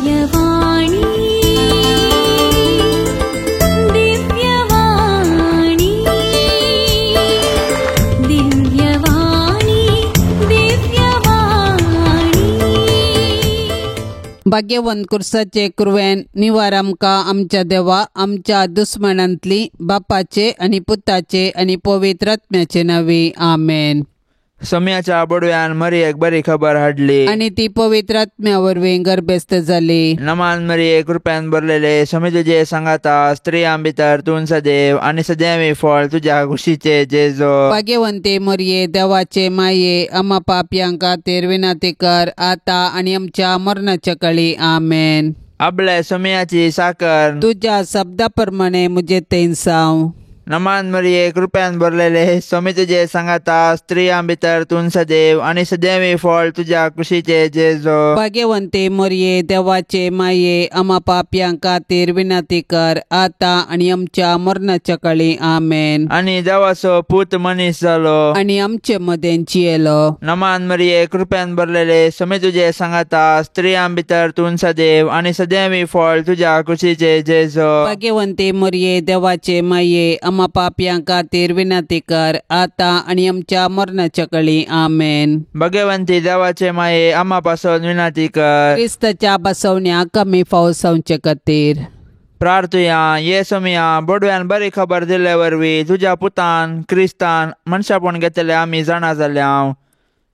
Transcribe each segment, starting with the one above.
दिव्यवाणी दिव्यवाणी दिव्यवाणी दिव्यवाणी. भाग्यवंत कुर्साचे कुरवेन निवार आमकां आमच्या देवा आमच्या दुस्मनांतली बापाचे आनी पुताचे आनी पवित्र आत्म्याचे नांवे आमेन. सोम्याच्या बडव्यान मरियेक बरी खबर हाडली आनी ती पवित्र आत्म्या वरवीं गर्भस्थ जाली. नमान मरिये कृपेन भरलेले स्वामी तुजे सांगाता, स्त्रियां भितर तूं सदैव आनी सदैवी फळ तुज्या कुशीचे जेजो. भाग्यवंते मरिये देवाचे माये आमा पापयां खातीर विनंती कर आता आनी आमच्या मरणाच्या काळी आमेन. आपले सोम्याची साकर तुज्या शब्दा प्रमाणे मुझे तेंसाव. नमान मरिये कृपेन भरलेले स्वामी तुजे सांगाता, स्त्रियां भितर तूं सदैव आनी सदैवी फळ तुज्या कुशीचे जेजो. भाग्यवंते मरिये देवाचे माये आमा पापयां खातीर विनंती कर आता आनी आमच्या मरणाच्या काळी आमेन. आनी देवाचो पूत मनीस जालो आनी आमचे मदें जियेलो. नमान मरिये कृपेन भरलेले स्वामी तुजे सांगाता, स्त्रियां भितर तूं सदैव आनी सदैवी फळ तुज्या कुशीचे जेजो. भाग्यवंते मरिये देवाचे माये आमा पापयां खातीर विनंती कर आता आनी आमच्या मरणाच्या काळी आमेन. भगवंती देवाचे माये आमा पासून विनंती कर. क्रिस्ताच्या बसवण्या कमी फावसावचे खातीर प्रार्थुया. ये सोमिया बोडव्यान बरी खबर दिल्ले वरवीं तुज्या पुतान क्रिस्तान मनशापण घेतले आमी जाणा जाल्या.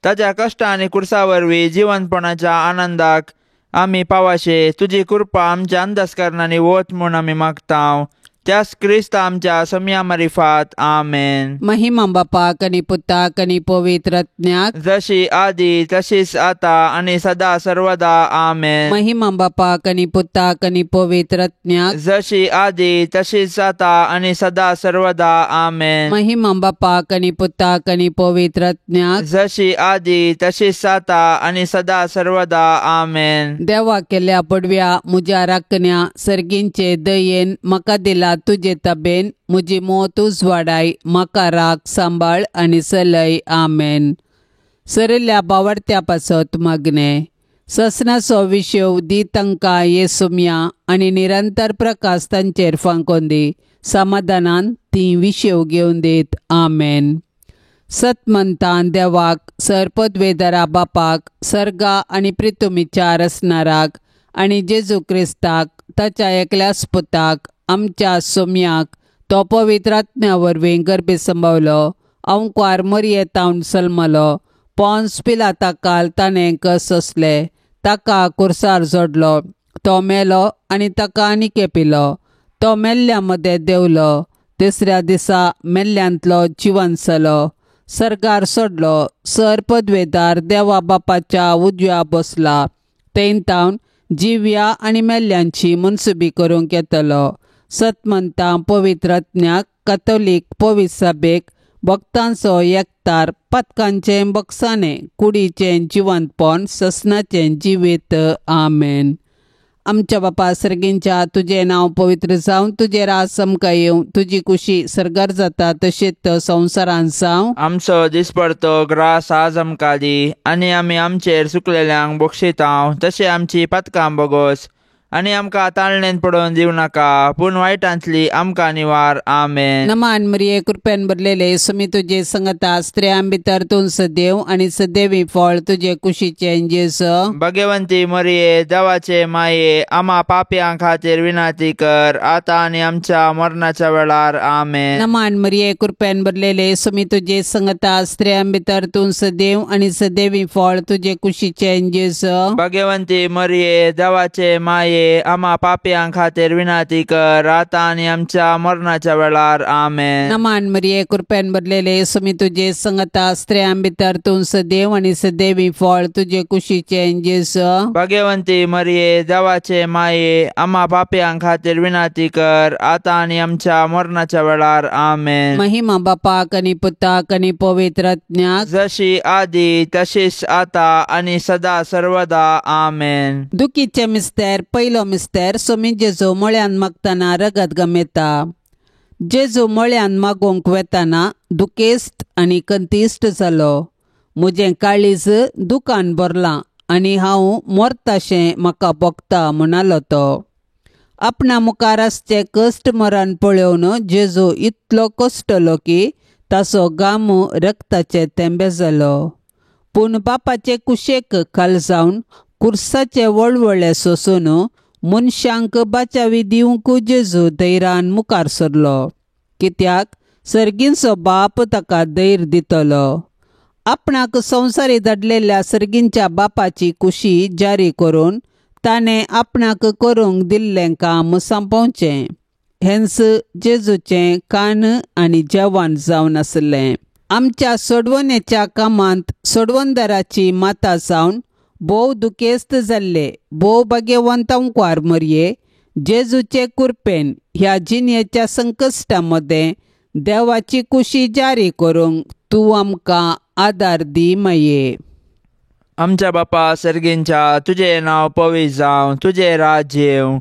ताज्या कश्ट आनी कुर्सा वरवीं जिवनपणाच्या आनंदाक आमी पावाशे तुजी कृपा आमच्या अंदाजकारणांनी वत म्हूण आमी मागता. त्यास क्रिस्त आमच्या सोमिया मारिफात आमेन. महिमा बापाक आनी पुताक आनी पवित्र आत्म्याक जशी आदी तशीच आता आनी सदा सर्वदा आमेन. महिमा बापाक आनी पुताक आनी पवित्र आत्म्याक जशी आदी तशीच आता आनी सदा सर्वदा आमेन. महिमा बापाक आनी पुताक आनी पवित्र आत्म्याक जशी आदी तशीच आता आनी सदा सर्वदा आमेन. देवा केल्या पडव्या मुज्या राखण्या सर्गींचे दयेन म्हाका दिला तुजे तबेन मुजी मोत उजवाडाय म्हाका राख सांबाळ आनी सलय आमेन. सरिल्ल्या बावडत्या पासत मागणे ससनाचो विशेव दी तांकां येसुम्या आनी निरंतर प्रकाश तांचेर फांकोन दी समाधानान ती विशेव घेवन दीत आमेन. सतमंतान देवाक सरपदवेदरा बापाक सर्गा आनी प्रितुमीच्या रसनाराक आनी जेजू क्रिस्ताक ताच्या एकल्याच पुताक आमच्या सोम्याक तो पवित्र आत्म्या वरवीं गर्भे संभवलो अंकुआर मरये तावन सलमलो पोन्स पिलाता काल ताणें कस सोंसले ताका कुर्सार जोडलो तो मेलो आनी ताका आनी केपिलो तो मेल्ल्या मदें देंवलो तिसऱ्या दिसा मेल्ल्यांतलो जिवन जालो सरकार सोडलो सर पदवेदार देवा बापाच्या उजव्या बसला तेन तावन जिव्या आनी मेल्ल्यांची मनसुबी करूंक येतलो. सतमंतां पवित्र आत्म्याक कथोलीक पवित्र सभेक भक्तांचो एकतार पथकांचें बक्षाणें कुडीचें जिवंतपण ससनाचें जिवीत आमेन. आमच्या बापा सर्गींच्या तुजें नांव पवित्र जावं तुजें राज आमकां येवं तुजी कुशी सर्गार जाता तशेंच संवसारांत जावं. आमचो दिसपडतो ग्रास आज आमकां दी आनी आमी आमचेर सुकलेल्यांक बक्षितांव तशें आमची पथकां बोगोस आनी आमकां ताळणेन पडोवन दिवं नाका पूण वायटांतली आमकां निवार आमेन. नमान मरिये कृपेन भरलेले स्वामी तुजे संगता स्त्रियां भितर तूं सदैव आनी सदैवी फळ तुजे कुशीचें जेजू. भगवंती मरिये देवाचे माये आमा पापयां खातीर विनंती कर आता आनी आमच्या मरणाच्या वेळार आमेन. नमान मरिये कृपेन भरलेले स्वामी तुजे संगता स्त्रियां भितर तूं सदैव आनी सदैवी फळ तुजे कुशीचें जेजू. भगवंती मरिये देवाचे माये आमा पापयां खातीर विनंती कर आता आनी आमच्या मरणाच्या वेळार आमेन. नमान मरिये कृपेन भरलेले स्वामी तुजे संगता स्त्रियां भितर तूं सदैव आनी सदैवी फळ तुजे कुशीचें जेजू. भगवंती मरिये देवाचे माये आमा पापयां खातीर विनंती कर आता आनी आमच्या मरणाच्या वेळार आमेन. महिमा बापाक आनी पुताक आनी पवित्र आत्म्याक जशी आदी तशीच आता आनी सदा सर्वदा आमेन. दुखीचे मिस्तेर पयलो मिस्तेर स्वामी जेजू मळ्यान मागतना रगत गमेता. जेजू मळ्यान मागोवंक वेताना दुखेस्त आनी कंतिश्ट जालो. म्हजें काळीज दुकान भरलां आनी हांव मोरताशें म्हाका भोगता म्हणालो तो. आपणा मुखार आसचें कश्ट मरण पळोवन जेजू इतलो कश्टलो की ताचो घाम रक्ताचे थेंबे जालो. पूण बापाचे कुशेक खाल जावन कुर्साचे वळवळे सोसून मनशांक बाचावी दिवंक जेजू धैर्यान मुखार सरलो, कित्याक सर्गींचो बाप ताका धैर्य दितलो. आपणाक संवसारी धाडलेल्या सर्गींच्या बापाची कुशी जारी करून ताणें आपणाक करूंक दिल्लें काम सोंपोवचें हेंच जेजूचें कान आनी जेवण जावन आसलें. आमच्या सोडवणेच्या कामांत सोडवणदाराची माता जावन भोव दुखेस्त जाल्ले भोव भाग्यवंत अंकवार मरये जेजूचे कुरपेन ह्या जिणेच्या संकश्टा मदें देवाची कुशी जारी करूंक तूं आमकां आदार दी माये. आमच्या बापा सर्गींच्या, तुजें नांव पवित्र जावं, तुजें राज्य येवं,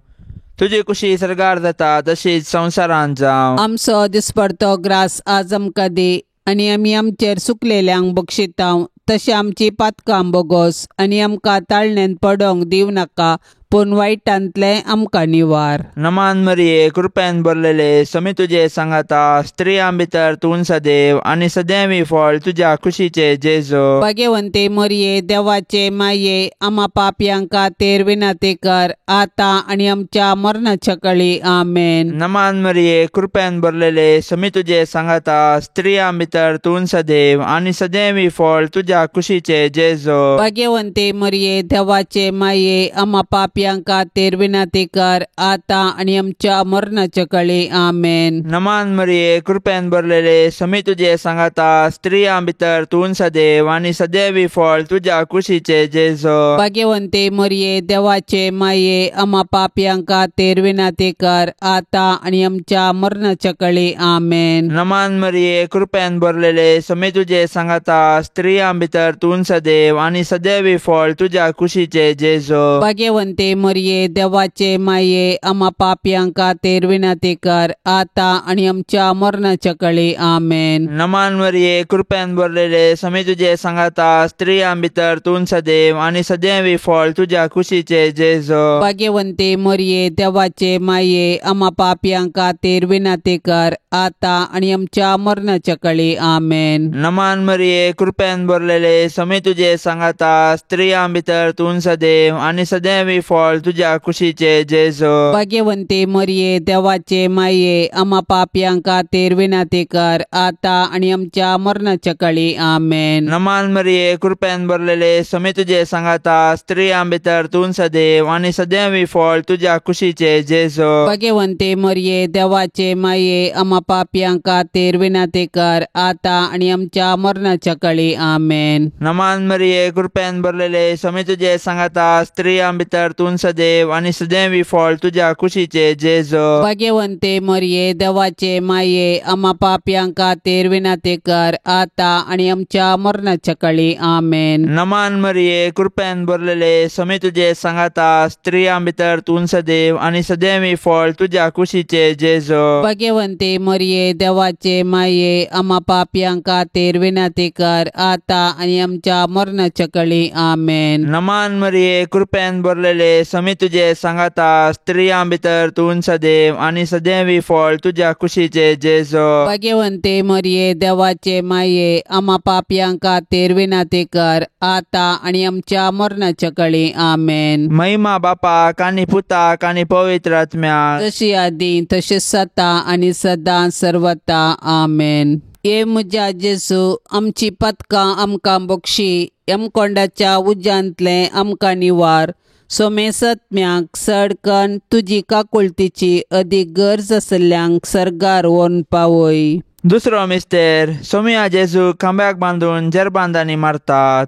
तुजी कुशी सर्गार जाता तशीच संवसारांत जावं. आमचो दिसपडतो ग्रास आज आमकां दी आनी आमी आमचेर सुकलेल्यांक बक्षितांव तशें आमची पातकां बोगोस आनी आमकां ताळणेंत पडोंक दिवं नाका, पूण वायटांतलें आमकां निवार. नमान मरिये, कृपेन भरलेले, समी तुजे सांगाता, स्त्रियां भितर तूं सदैव आनी सदैवी फळ तुज्या कुशीचे जेजू. भाग्यवंते मरिये, देवाचे माये, आमा पापयांक खातीर विनंती कर आतां आनी आमच्या मरणाच्या कळी. आमेन. नमान मरिये, कृपेन भरलेले, समी तुजे सांगाता, स्त्रियां भितर तूं सदैव आनी सदैवी फळ तुज्या कुशीचे जेजू. भाग्यवंते मरिये, देवाचे माये, आमा पापयांक खातीर विनंती कर आतां आनी आमच्या मरणाच्या कळी. आमेन. नमान मरिये, कृपेन भरलेले, समी तुजे सांगाता, स्त्रियां भितर तूं सदैव आनी सदैवी फळ तुज्या कुशीचे जेजू. भाग्यवंते मरिये, देवाचे माये, आमा पापयांक खातीर विनंती कर आतां आनी आमच्या मरणाच्या कळी. आमेन. नमान मरिये, कृपेन भरलेले, समी तुजे सांगाता, स्त्रियां भितर तूं सदैव आनी सदैवी फळ तुज्या कुशीचे जेजू. भाग्यवंते मरिये, देवाचे माये, आमा पापयांक खातीर विनंती कर आतां आनी आमच्या मरणाच्या कळी. आमेन. नमान मरिये, कृपेन भरलेले, समी तुजे सांगाता, स्त्रियां भितर तूं सदैव आनी सदैवी फळ तुज्या कुशीचे जेजू. भाग्यवंते मरिये, देवाचे माये, आमा पापयांक खातीर विनंती कर आतां आनी आमच्या मरणाच्या कळी. आमेन. नमान मरिये, कृपेन भरलेले, समी तुजे सांगाता, स्त्रियां भितर तूं सदैव आनी सदैवी फळ तुज्या कुशीचे जेजू. भाग्यवंते मरिये, देवाचे माये, आमा पापयांक खातीर विनंती कर आतां आनी आमच्या मरणाच्या कळी. आमेन. नमान मरिये, कृपेन भरलेले, समी तुजे सांगाता, स्त्रियां भितर तूं सदैव आनी सदैवी फळ तुज्या कुशीचे जेजू. भाग्यवंते मरिये, देवाचे माये, आमा पापयांक खातीर विनंती कर आतां आनी आमच्या मरणाच्या कळी. आमेन. नमान मरिये, कृपेन भरलेले, समी तुजे सांगाता, स्त्रियां भितर तूं सदैव आनी सदैवी फळ तुज्या कुशीचे जेजू. भाग्यवंते मरिये, देवाचे माये, आमा पापयांक खातीर विनंती कर आतां आनी आमच्या मरणाच्या कळी. आमेन. नमान मरिये, कृपेन भरलेले, समी तुजे सांगाता, स्त्रियां भितर तूं सदैव आनी सदैवी फळ तुज्या कुशीचे जेजू. भाग्यवंते मरिये, देवाचे माये, आमा पापयांक खातीर विनंती कर आतां आनी आमच्या मरणाच्या कळी. आमेन. नमान मरिये, कृपेन भरलेले, समी तुजे सांगाता, स्त्रियां भितर तूं सदैव आनी सदैवी फळ तुज्या कुशीचे जेजू. भाग्यवंते मरिये, देवाचे माये, आमा पापयांक खातीर विनंती कर आतां आनी आमच्या मरणाच्या कळी. आमेन. महिमा बापाक आनी पुताक आनी पवित्र आत्म्याक, जशी आदी तशीच सता आनी सदां सर्वता. आमेन. हे म्हज्या जेजू, आमची पदकां आमकां बक्षी, यमकोंडाच्या उज्यांतलें आमकां निवार, सोमेसत्म्याक सडकन तुजी काकुळतीची अदीक गरज आसल्ल्यांक सर्गार व्हरून पावय. दुसरो मिस्तेर, सोमिया जेजू खांब्याक बांदून जेरबांदांनी मारतात.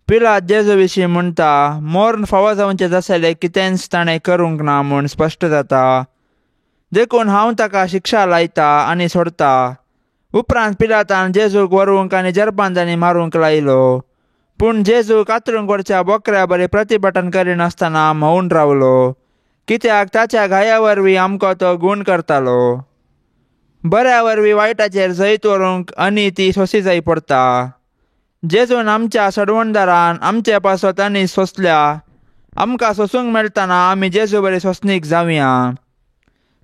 पिलात जेजू विशीं म्हणटा, मोर्न फावो जावचें जासलें कितेंच ताणें करूंक ना म्हूण स्पश्ट जाता, देखून हांव ताका शिक्षा लायता आनी सोडता. उपरांत पिलातान जेजूक व्हरूंक आनी जेरबांदांनी मारूंक लायलो. पूण जेजू कातरूंक व्हरच्या बोकऱ्या बरी प्रतिभटन करिनासतना मौन रावलो, कित्याक ताच्या घाया वरवीं आमकां तो गूण करतालो. बऱ्या वरवीं वायटाचेर जैत व्हरूंक आनी ती सोंसी जाय पडटा. जेजून आमच्या सडवणदारान आमचे पासत आनी सोंसल्या. आमकां सोसूंक मेळटना आमी जेजू बरी सोंसणीक जावया.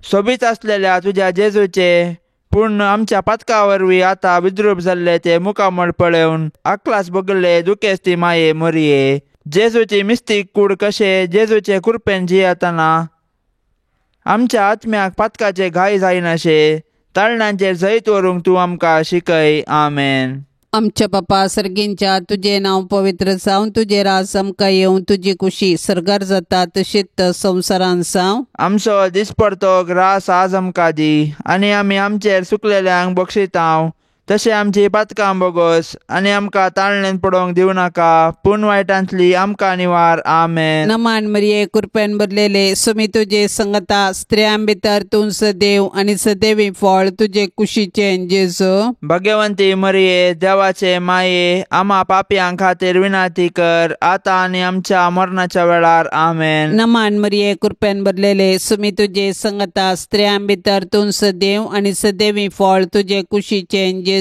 सोबीत आसलेल्या तुज्या जेजूचे पूण आमच्या पातका वरवीं आतां विद्रूप जाल्ले ते मुखामळ पळोवन आकलास भोगले दुखेस्ती माये मोरये. जेजूची मिस्तीक कूड कशे जेजूचे कृपेन जियेतना आमच्या आत्म्याक पातकाचे घाय जायनाशे ताळणांचेर जैत व्हरूंक तूं आमकां शिकय. आमेन. आमच्या बापा सर्गींच्या तुजें नांव पवित्र जावं, तुजें राज आमकां येवं, तुजी कुशी सर्गार जाता तशीच संवसारान जावं. आमचो दिसपडतो ग्रास आज आमकां दी आनी आमी आमचेर सुकलेल्यांक बक्षितांव तशें आमची पातकां बोगोस आनी आमकां ताळणेन पडोवंक दिवं नाका पूण वायटांतली आमकां निवार. आमेन. नमान मरिये कृपेन भरलेले सुमी तुजे संगता, स्त्रियां भितर तूं सदैव आनी सदैवी फळ तुजे कुशीचें जेजू. भगवंती मरिये देवाचे माये आमा पापयां खातीर विनंती कर आतां आनी आमच्या मरणाच्या वेळार. आमेन. नमान मरिये कृपेन भरलेले सुमी तुजे संगता, स्त्रियां भितर तूं सदैव आनी सदैवी फळ तुजे कुशीचें जेजू.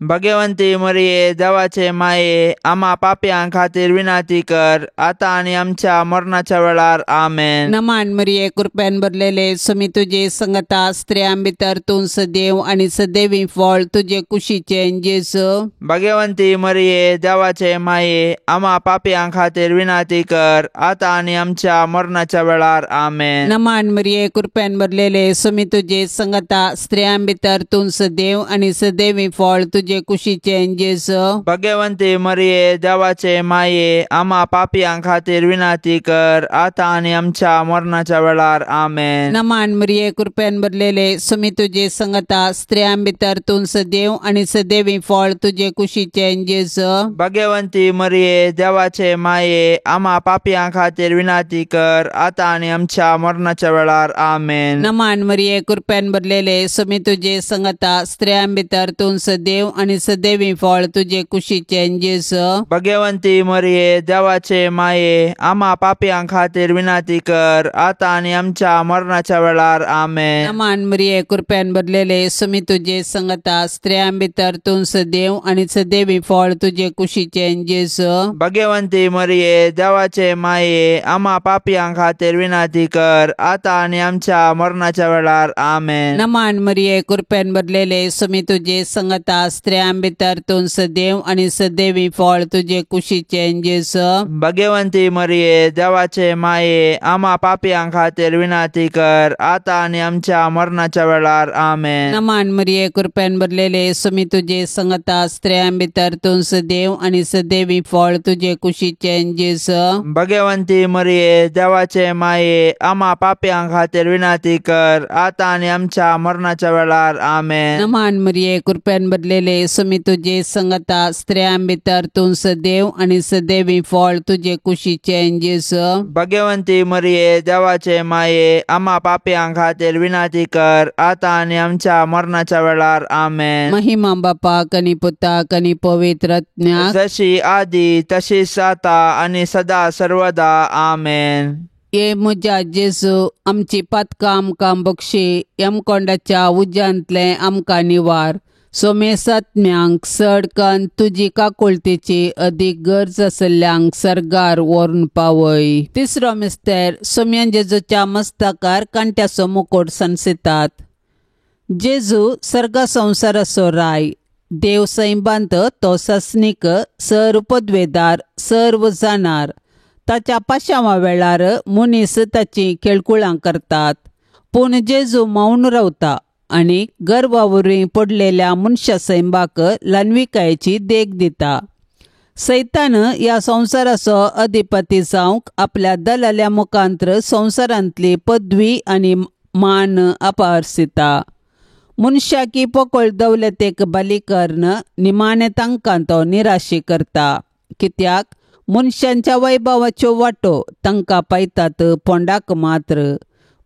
भगवंती मरिये देवाचे माये आमा पापयां खातीर विनंती कर आतां आनी आमच्या मरणाच्या वेळार. आमेन. नमान मरिये कृपेन भरलेले सुमी तुजे संगता, स्त्रियां भितर तूं सदैव आनी सदैवी फळ तुजे कुशीचें जेजू. भगवंती मरिये देवाचे माये आमा पापयां खातीर विनंती कर आतां आनी आमच्या मरणाच्या वेळार. आमेन. नमान मरिये कृपेन भरलेले सुमी तुजे संगता, स्त्रियां भितर तूं सदैव आनी सदैवी फळ तुजे कुशीचें जेजू. भगवंती मरिये देवाचे माये आमा पापयां खातीर विनंती कर आतां आनी आमच्या मरणाच्या वेळार. आमेन. नमान मरिये कृपेन भरलेले सुमी तुजे संगता, स्त्रियां भितर तूं सदैव आनी सदैवी फळ तुजे कुशीचें जेजू. भगवंती मरिये देवाचे माये आमा पापयां खातीर विनंती कर आतां आनी आमच्या मरणाच्या वेळार. आमेन. नमान मरिये कृपेन भरलेले सुमी तुजे संगता, स्त्रियां भितर तूं सदैव आनी सदैवी फळ तुजे कुशीचें जेजू. भगवंती मरिये देवाचे माये आमा पापयां खातीर विनंती कर आतां आनी आमच्या मरणाच्या वेळार. आमेन. नमान मरिये कृपेन भरलेले सुमी तुजे संगता, स्त्रियां भितर तूं सदैव आनी सदैवी फळ तुजे कुशीचें जेजू. भगवंती मरिये देवाचे माये आमा पापयां खातीर विनंती कर आतां आनी आमच्या मरणाच्या वेळार. आमेन. नमान मरिये कृपेन भरलेले सुमी तुजे संगता, स्त्रियां भितर तूं सदैव आनी सदैवी फळ तुजे कुशीचें जेजू. भगवंती मरिये देवाचे माये आमा पापयां खातीर विनंती कर आतां आनी आमच्या मरणाच्या वेळार. आमेन. नमान मरिये कृपेन भरलेले सुमी तुजे संगता, स्त्रियां भितर तूं सदैव आनी सदैवी फळ तुजे कुशीचें जेजू. भगवंती मरिये देवाचे माये आमा पापयां खातीर विनंती कर आतां आनी आमच्या मरणाच्या वेळार. आमेन. नमान मरिये कृपेन भरलेले सुमी तुजे संगता, स्त्रियां भितर तूं सदैव आनी सदैवी फळ तुजे कुशीचें जेजू. भगवंती मरिये देवाचे माये आमा पापयां खातीर विनंती कर आतां आनी आमच्या मरणाच्या वेळार. आमेन. महिमा बापाक आनी पुताक आनी पवित्र आत्म्याक, जशी आदी तशीच आतां आनी सदा सर्वदा. आमेन. ये म्हज्या जेजू आमची पातकां आमकां बक्षी, यमकोंडाच्या उज्यांतलें आमकां निवार. सोमेसात्म्यांक सडकन तुजी काकुळतेची अदीक गरज आसल्ल्यांक सर्गार व्हरून पावय. तिसरो मिस्तेर सोम्यान जेजूच्या मस्तकार कांट्याचो मुकोट सणसितात. जेजू सर्गा संवसाराचो राय, देव सैंबांत तो सस्नीक, सर्व पदवेदार, सर्व जाणार. ताच्या पाशांवा वेळार मनीस ताची खेळकुळां करतात, पूण जेजू मौन रावता आनी गर्वा वरवीं पडलेल्या मनशा सैंबाक ल्हानविकायेची देख दिता. सैतान ह्या संवसाराचो अधिपती जावंक आपल्या दलाल्या मुखांत्र संवसारांतली पदवी आनी मान अपारसिता. मनशाकी पोकळ दौलतेक बली करून निमाणें तांकां तो निराशी करता, कित्याक मनशांच्या वैभवाच्यो वाटो तांकां पायतात पोंडाक मात्र.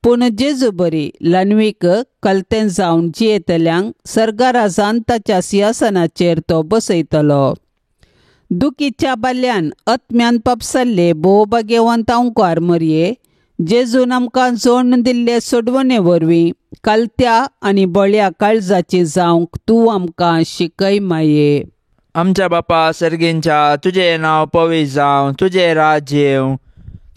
पूण जेजू बरी ल्हानवीक कलतें जावन जियेतल्यांक सर्गाराजान ताच्या सिंहासनाचेर तो बसयतलो. दुखीच्या बाल्यान आत्म्यान पापसल्ले भोव भाग्यवंत अंकार मरये जेजून आमकां जोडून दिल्ले सोडवणे वरवीं कालत्या आनी बळ्या काळजाची जावंक तूं आमकां शिकय माये. आमच्या बापा सर्गींच्या तुजें नांव पवित्र जावं, तुजें राज्य येवं,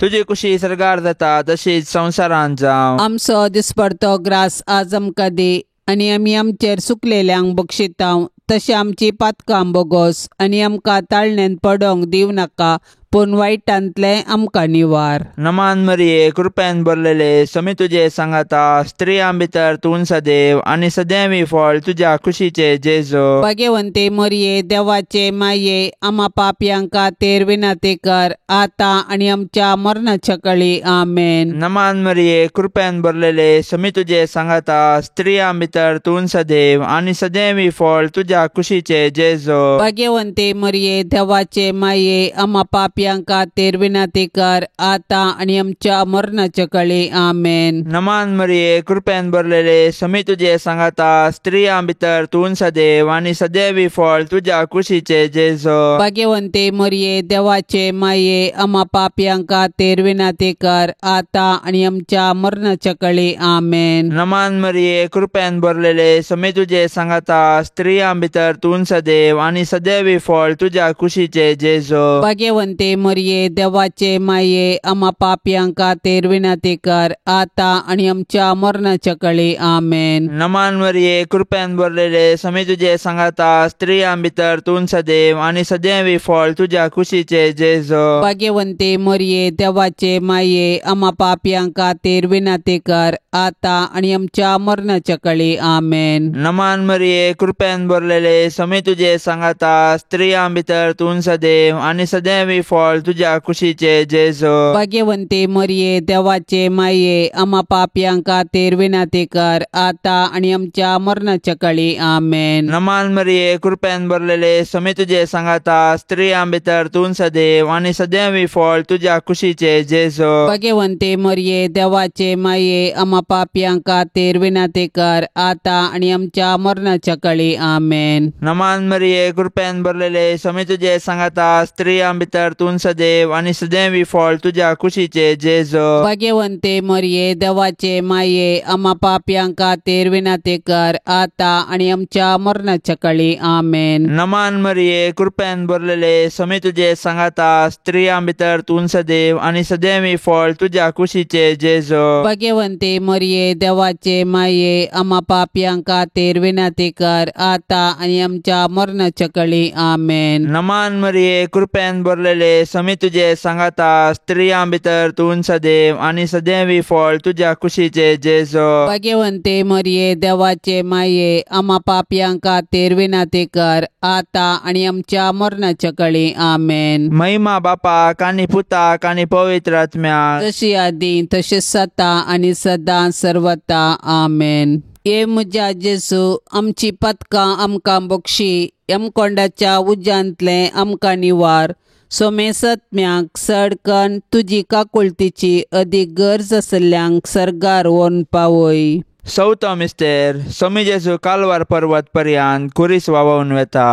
तुजी कुशी सर्गार जाता तशीच संवसारांत जावं. आमचो दिसपडतो ग्रास आज आमकां दी आनी आमी आमचेर सुकलेल्यांक बक्षितांव तशें आमची पातकां बोगोस आनी आमकां ताळण्यान पडोंक दिवं नाका पूण वायटांतलें आमकां निवार. नमान मरिये कृपेन भरलेले समी तुजे सांगाता, स्त्रियां भितर तूं सदैव आनी सदैवी फळ तुज्या कुशीचे जेजो. भाग्यवंते मरिये देवाचे माये आमा पापयांक खातीर विनंती कर आतां आनी आमच्या मरणाच्या कळी. आमेन. नमान मरिये कृपेन भरलेले समी तुजे सांगाता, स्त्रियां भितर तूं सदैव आनी सदैवी फळ तुज्या कुशीचे जेजो. भाग्यवंते मरिये देवाचे माये आमा पापयांक खातीर विनंती कर आतां आनी आमच्या मरणाच्या कळी. आमेन. नमान मरिये कृपेन भरलेले समी तुजे सांगाता, स्त्रियां भितर तूं सदैव आनी सदैवी फळ तुज्या कुशीचे जेजो. भाग्यवंते मरिये देवाचे माये आमा पापयांक खातीर विनंती कर आतां आनी आमच्या मरणाच्या कळी. आमेन. नमान मरिये कृपेन भरलेले समी तुजे सांगाता, स्त्रियां भितर तूं सदैव आनी सदैवी फळ तुज्या कुशीचे जेजो. भाग्यवंते मरिये देवाचे माये आमा पापयांक खातीर विनंती कर आतां आनी आमच्या मरणाच्या कळी. आमेन. नमान मरिये कृपेन भरलेले समी तुजे सांगाता, स्त्रियां भितर तूं सदैव आनी सदैवी फळ तुज्या कुशीचे जेजो. भाग्यवंते मरिये देवाचे माये आमा पापयांक खातीर विनंती कर आतां आनी आमच्या मरणाच्या कळी. आमेन. नमान मरिये कृपेन भरलेले समी तुजे सांगाता, स्त्रियां भितर तूं सदैव आनी सदैवी फळ तुज्या कुशीचे जेजो. भाग्यवंते मरिये देवाचे माये आमा पापयांक खातीर विनंती कर आतां आनी आमच्या मरणाच्या कळी. आमेन. नमान मरिये कृपेन भरलेले समी तुजे सांगाता, स्त्रियां भितर तूं सदैव आनी सदैवी फळ तुज्या कुशीचे जेजो. भाग्यवंते मरिये देवाचे माये आमा पापयांक खातीर विनंती कर आतां आनी आमच्या मरणाच्या कळी. आमेन. नमान मरिये कृपेन भरलेले समी तुजे सांगाता, स्त्रियां भितर तूं सदैव आनी सदैवी फळ तुज्या कुशीचे जेजो. भाग्यवंते मरिये देवाचे माये आमा पापयांक खातीर विनंती कर आतां आनी आमच्या मरणाच्या कळी. आमेन. नमान मरिये कृपेन भरलेले समी तुजे सांगाता, स्त्रियां भितर तूं सदैव आनी सदैवी फळ तुज्या कुशीचे जेजो. भाग्यवंते मरिये देवाचे माये आमा पापयांक खातीर विनंती कर आतां आनी आमच्या मरणाच्या कळी. आमेन. नमान मरिये कृपेन भरलेले समी तुजे सांगाता, स्त्रियां भितर तूं सदैव आनी सदैवी फळ तुज्या कुशीचे जेजो. भाग्यवंते मरिये देवाचे माये आमा पापयांक खातीर विनंती कर आतां आनी आमच्या मरणाच्या कळी. आमेन. महिमा बापाक आनी पुताक आनी पवित्र आत्म्याक, तशी आदी तशीच सता आनी सदां सर्वता. आमेन. ये म्हज्या जेजू आमची पदकां आमकां बक्षी, यमकोंडाच्या उज्यांतलें आमकां निवार, सोमेसत्म्याक सडकन तुजी काकुळतीची अदीक गरज आसल्ल्यांक सर्गार व्हरून पावय. चवथो मिस्तेर सोमी जेजू कालवार पर्वत पर्यंत खुरीस वावोवन वेता.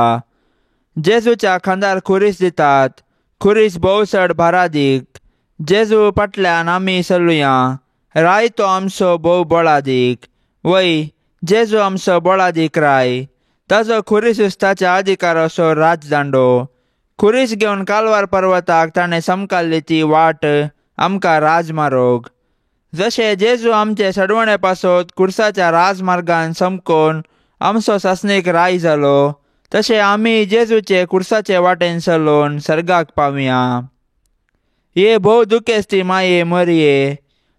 जेजूच्या खांदार खुरीस दितात, खुरीस भोव चड भारादीक. जेजू फाटल्यान आमी चलुया, राय तो आमचो भोव बळादीक. वय जेजू आमचो बळादीक राय, ताजो खुरीस ताच्या अधिकाराचो राजदांडो. खुरीस घेवन कालवार पर्वताक ताणें समकाल्ली ती वाट आमकां राजमारोग. जशें जेजू आमचे सडवणे पासत खुर्साच्या राजमार्गान समकोन आमचो सासणीक राय जालो, तशें आमी जेजूचे खुर्साचे वाटेन चलोवन सर्गाक पावया. ये भोव दुखेस्ती माये मरिये,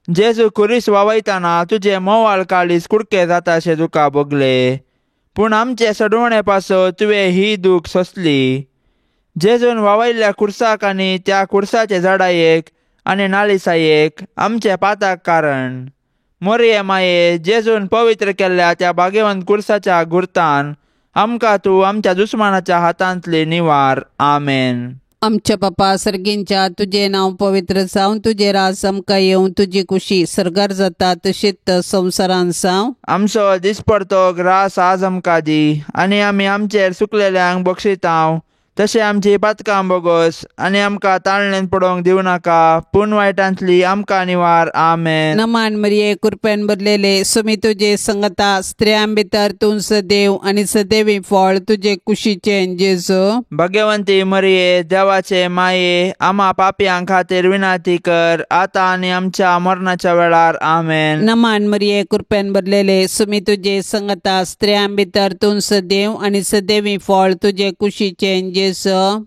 जेजू खुरीस वावयतना तुजें मोवाळ काळीज कुडके जाताशें तुका भोगले, पूण आमचे सडवणे पासत तुवें ही दूख सोंसली. जेजून वावयल्ल्या खुर्साक आनी त्या खुर्साचे झाडायेक आनी नालिसायेक आमचे पाताक कारण. मोरये माये, जेजून पवित्र केल्ल्या त्या भाग्यवंत खुर्साच्या गुर्तान आमकां तूं आमच्या दुस्मानाच्या हातांतली निवार. आमेन. आमच्या बापा सर्गींच्या तुजें नांव पवित्र जावं, तुजें राज आमकां येवं, तुजी कुशी सर्गार जाता तशीच संवसारान जावं. आमचो दिसपडतो ग्रास आज आमकां दी आनी आमी आमचेर सुकलेल्यांक बक्षितांव तशें आमची पातकां बोगोस आनी आमकां ताळणेन पडोवंक दिवं नाका, पूण वायटांतली आमकां निवार. आमेन. नमान मरिये कृपेन भरलेले सुमी तुजे संगता, स्त्रियां भितर तूं सदैव आनी सदैवी फळ तुजे कुशीचें जेजू. भगवंती मरिये देवाचे माये, आमा पापयां खातीर विनंती कर, आतां आनी आमच्या मरणाच्या वेळार. आमेन. नमान मरिये कृपेन भरलेले सुमी तुजे संगता, स्त्रियां भितर तूं सदैव आनी सदैवी फळ तुजे कुशीचें जेजू.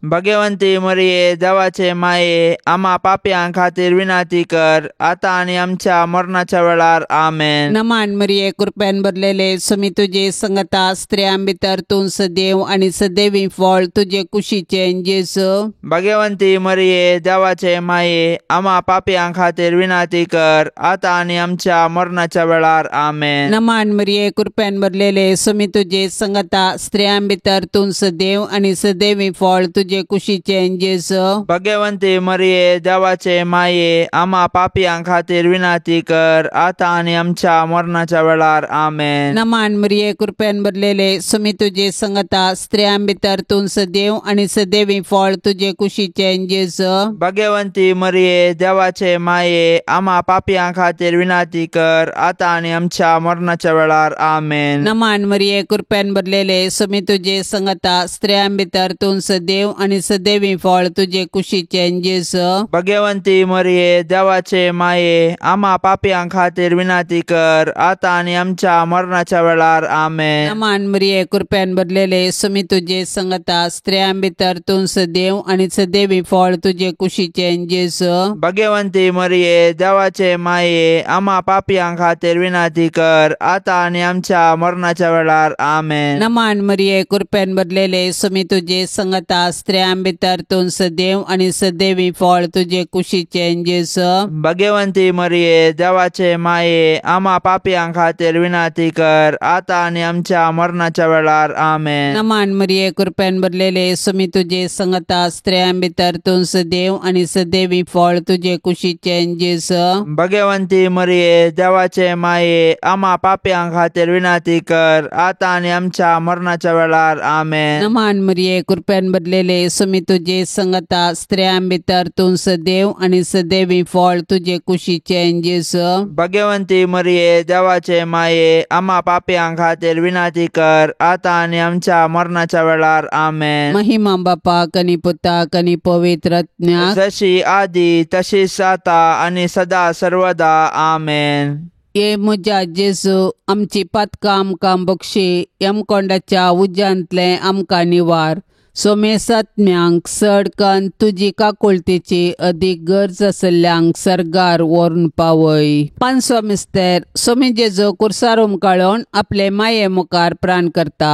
भगवंती मरिये देवाचे माये, आमा पापयां खातीर विनंती कर, आतां आनी आमच्या मरणाच्या वेळार. आमेन. नमान मरिये कृपेन भरलेले सुमी तुजे संगता, स्त्रियां भितर तूं सदैव आनी सदैवी फळ तुजे कुशीचें जेजू. भगवंती मरिये देवाचे माये, आमा पापयां खातीर विनंती कर, आतां आनी आमच्या मरणाच्या वेळार. आमेन. नमान मरिये कृपेन भरलेले सुमी तुजे संगता, स्त्रियां भितर तूं सदैव आनी सदैवी फळ तुजे कुशीचें जेजू. भगवंती मरिये देवाचे माये, आमा पापयां खातीर विनंती कर, आतां आनी आमच्या मरणाच्या वेळार. आमेन. नमान मरिये कृपेन भरलेले सुमी तुजे संगता, स्त्रियां भितर तूं सदैव आनी सदैवी फळ तुजे कुशीचें जेजू. भगवंती मरिये देवाचे माये, आमा पापयां खातीर विनंती कर, आतां आनी आमच्या मरणाच्या वेळार. आमेन. नमान मरिये कृपेन भरलेले सुमी तुजे संगता, स्त्रियां भितर तूं सदैव आनी सदैवी फळ तुजे कुशीचें जेजू. भगवंती मरिये देवाचे माये, आमा पापयां खातीर विनंती कर, आतां आनी आमच्या मरणाच्या वेळार. आमेन. नमान मरिये कृपेन भरलेले सुमी तुजे संगता, स्त्रियां भितर तूं सदैव आनी सदैवी फळ तुजे कुशीचें जेजू. भगवंती मरिये देवाचे माये, आमा पापयां खातीर विनंती कर, आतां आनी आमच्या मरणाच्या वेळार. आमेन. नमान मरिये कृपेन भरलेले सुमी तुजे संगता, स्त्रियां भितर तूं सदैव आनी सदैवी फळ तुजे कुशीचें जेजू. भगवंती मरिये देवाचे माये, आमा पापयां खातीर विनंती कर, आतां आनी आमच्या मरणाच्या वेळार. आमेन. नमान मरिये कृपेन भरलेले सुमी तुजे संगता, स्त्रियां भितर तूं सदैव आनी सदैवी फळ तुजे कुशीचें जेजू. भगवंती मरिये देवाचे माये, आमा पापयां खातीर विनंती कर, आतां आनी आमच्या मरणाच्या वेळार. आमेन. नमान मरिये कृपेन भरलेले सुमी तुजे संगता, स्त्रियां भितर तूं सदैव आनी सदैवी फळ तुजे कुशीचें जेजू. भगवंती मरिये देवाचे माये, आमा पापयां खातीर विनंती कर, आतां आनी आमच्या मरणाच्या वेळार. आमेन. महिमा बापाक आनी पुताक आनी पवित्र आत्म्याक, जशी आदी तशीच आतां आनी सदा सर्वदा. आमेन. ये म्हज्या जेजू, आमची पातकां आमकां बक्षी, यमकोंडाच्या उज्यांतलें आमकां निवार. सोमेसात्म्यांक चड कन्न तुजी काकुळतेची अदीक गरज आशिल्ल्यांक सर्गार व्हरून पावय. पांचवो मिस्तेर. सोमी जेजू कुर्सार उमकाळून आपले माये मुखार प्राण करता.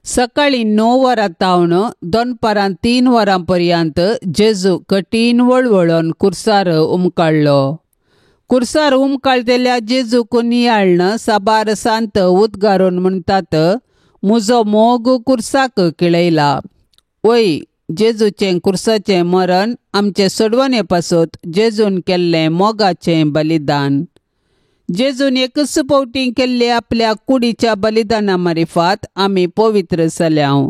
सकाळीं 9 वरां तावन दनपारां 3 वरां पर्यंत जेजू कठीण वळवळून कुर्सार उमकाळ्ळो. कुर्सार उमकाळतेल्या जेजूक नियाळ्न साबार सांत उद्गारून म्हणटात, मुजो मोग कुर्साक किळयला. वय, जेजूचें कुर्साचें मरण आमचे सोडवणे पासत जेजून केल्लें मोगाचें बलिदान. जेजून एकच फावटी केल्ले आपल्या कुडीच्या बलिदाना मारिफात आमी पवित्र जाल्याव.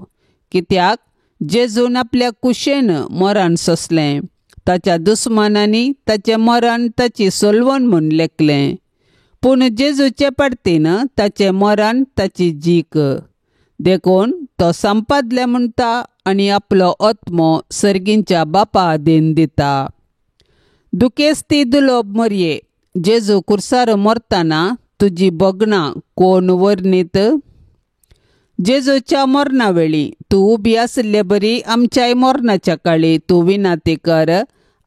कित्याक जेजून आपल्या कुशेन मरण सोंसलें. ताच्या दुस्मानांनी ताचें मरण ताची सोलवण म्हूण लेखलें, पूण जेजूचे पडतीन ताचें मरण ताची जीक. देखून तो संपादले म्हणटा आनी आपलो आत्मो सर्गींच्या बापा आदीन दिता. दुखेस्ती दुलोब मरये, जेजू कुर्सार मरतना तुजी भोगणां कोण वर्णीत? जेजूच्या मरणा वेळी तूं उबी आशिल्ले बरी आमच्याय मरणाच्या काळी तूं विनंती कर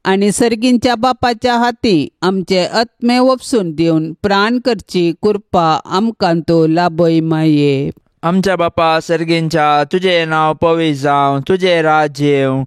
आनी सर्गींच्या बापाच्या हाती आमचे आत्मे वपसून दिवन प्राण करची कृपा आमकां तूं लाभय माये. आमच्या बापा सर्गींच्या, तुजें नांव पवित्र जावं, तुजें राज्य येवं,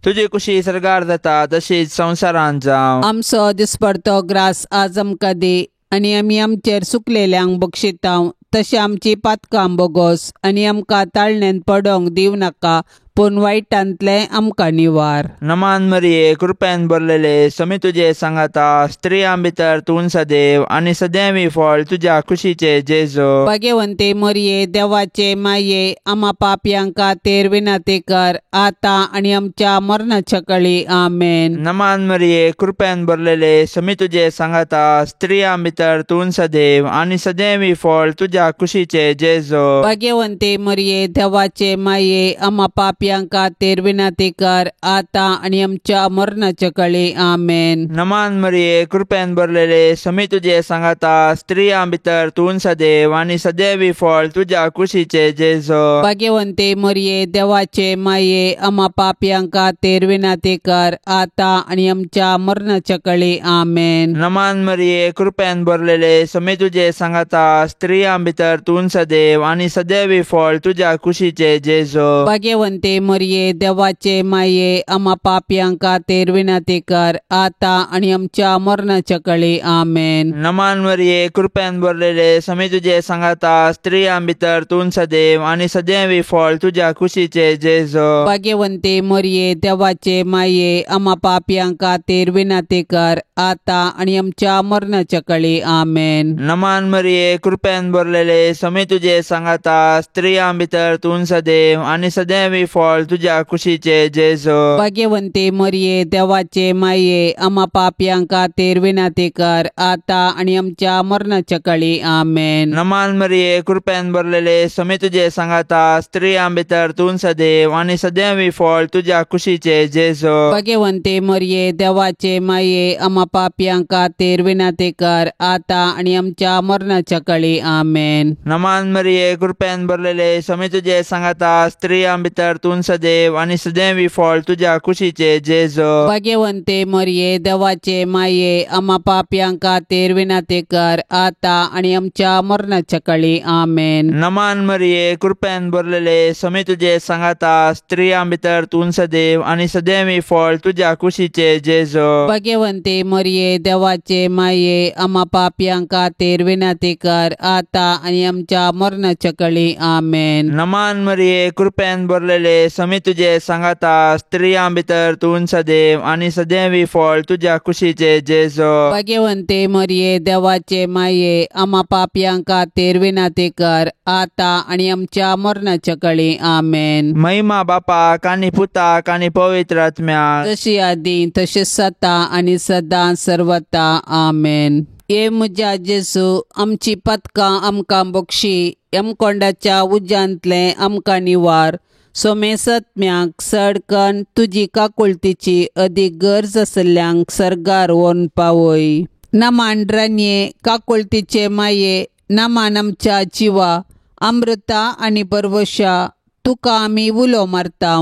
तुजी कुशी सर्गार जाता तशीच संवसारांत जावं. आमचो दिसपडतो ग्रास आज आमकां दी आनी आमी आमचेर सुकलेल्यांक बक्षितांव तशें आमची पातकां बोगोस आनी आमकां ताळणेन पडोंक दिवं नाका, पूण वायटांतलें आमकां निवार. नमान मरिये कृपेन भरलेले समी तुजे सांगाता स्त्रियां भितर तूं सदैव आनी सदैवी फळ तुज्या कुशीचे जेजू. भाग्यवंते मरिये देवाचे माये आमा पापयां खातीर विनंती कर आतां आनी आमच्या मरणाच्या कळी. आमेन. नमान मरिये कृपेन भरलेले समी तुजे सांगाता स्त्रियां भितर तूं सदैव आनी सदैवी फळ तुज्या कुशीचे जेजू. भाग्यवंते मरिये देवाचे माये आमा पापयां खातीर विनंती कर आतां आनी आमच्या मरणाच्या कळी. आमेन. नमान मरिये कृपेन भरलेले समी तुजे सांगाता स्त्रियां भितर तूं सदैव आनी सदैवी फळ तुज्या कुशीचे जेजू. भाग्यवंते मरिये देवाचे माये आमा पापयां खातीर विनंती कर आतां आनी आमच्या मरणाच्या कळी. आमेन. नमान मरिये कृपेन भरलेले समी तुजे सांगाता स्त्रियां भितर तूं सदैव आनी सदैवी फळ तुज्या कुशीचे जेजू. भाग्यवंते मरिये देवाचे माये आमा पापयां खातीर विनंती कर आतां आनी आमच्या मरणाच्या कळी. आमेन. नमान मरिये कृपेन भरलेले समी तुजे सांगाता स्त्रियां भितर तूं सदैव आनी सदैवी फळ तुज्या कुशीचे जेजू. भाग्यवंते मरिये देवाचे माये आमा पापयां खातीर विनंती कर आतां आनी आमच्या मरणाच्या कळी. आमेन. नमान मरिये कृपेन भरलेले समी तुजे सांगाता स्त्रियां भितर तूं सदैव आनी सदैवी फळ तुज्या कुशीचे जेजू. भाग्यवंते मरिये देवाचे माये आमा पापयां खातीर विनंती कर आतां आनी आमच्या मरणाच्या कळी. आमेन. नमान मरिये कृपेन भरलेले समी तुजे सांगाता स्त्रियां भितर तूं सदैव आनी सदैवी फळ तुज्या कुशीचे जेजू. भाग्यवंते मरिये देवाचे माये आमा पापयां खातीर विनंती कर आतां आनी आमच्या मरणाच्या कळी. आमेन. नमान मरिये कृपेन भरलेले समी तुजे सांगाता स्त्रियां भितर तूं सदैव आनी सदैवी फळ तुज्या कुशीचे जेजू. भाग्यवंते मरिये देवाचे माये आमा पापयां खातीर विनंती कर आतां आनी आमच्या मरणाच्या कळी. आमेन. नमान मरिये कृपेन भरलेले समी तुजे सांगाता स्त्रियां भितर तूं सदैव आनी सदैवी फळ तुज्या कुशीचे जेजू. भाग्यवंते मरिये देवाचे माये आमा पापयां खातीर विनंती कर आतां आनी आमच्या मरणाच्या कळी. आमेन. नमान मरिये कृपेन भरलेले समी तुजे सांगाता स्त्रियां भितर तूं सदैव आनी सदैवी फळ तुज्या कुशीचे जेजू. भाग्यवंते मरिये देवाचे माये आमा पापयां खातीर विनंती कर आतां आनी आमच्या मरणाच्या कळी. आमेन. महिमा बापाक आनी पुताक आनी पवित्र आत्म्याक, जशी आदी तशी सता आनी सदां सर्वता. आमेन. ये म्हज्या जेजू आमची पदकां आमकां बक्षी यमकोंडाच्या उज्यांतलें आमकां निवार. सोमेसत्म्याक सडकन तुजी काकुळतीची अदीक गरज आसल्ल्यांक सर्गार व्हरून पावय. नमान रानये काकुळतीचे माये नमान आमच्या जिवा अमृता आनी परवशा तुका आमी उलो मारता.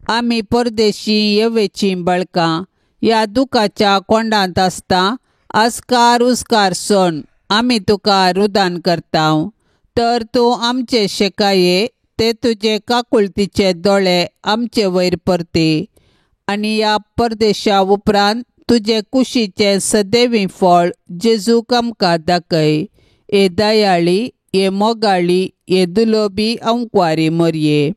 आमी परदेशी येवेची बळकां ह्या दुखाच्या कोंडांत आसता आस्कार उस्कार सोण आमी तुका रुदान करता. तर तूं आमचे शेकाये ते तुजे काकुळतीचे दोळे आमचे वयर परती आनी ह्या परदेशा उपरांत तुजे कुशीचें सदैवी फळ जेजूक आमकां दाखय. हे दयाळी हे मोगाळी हे दुलोबी अंकवारी मरये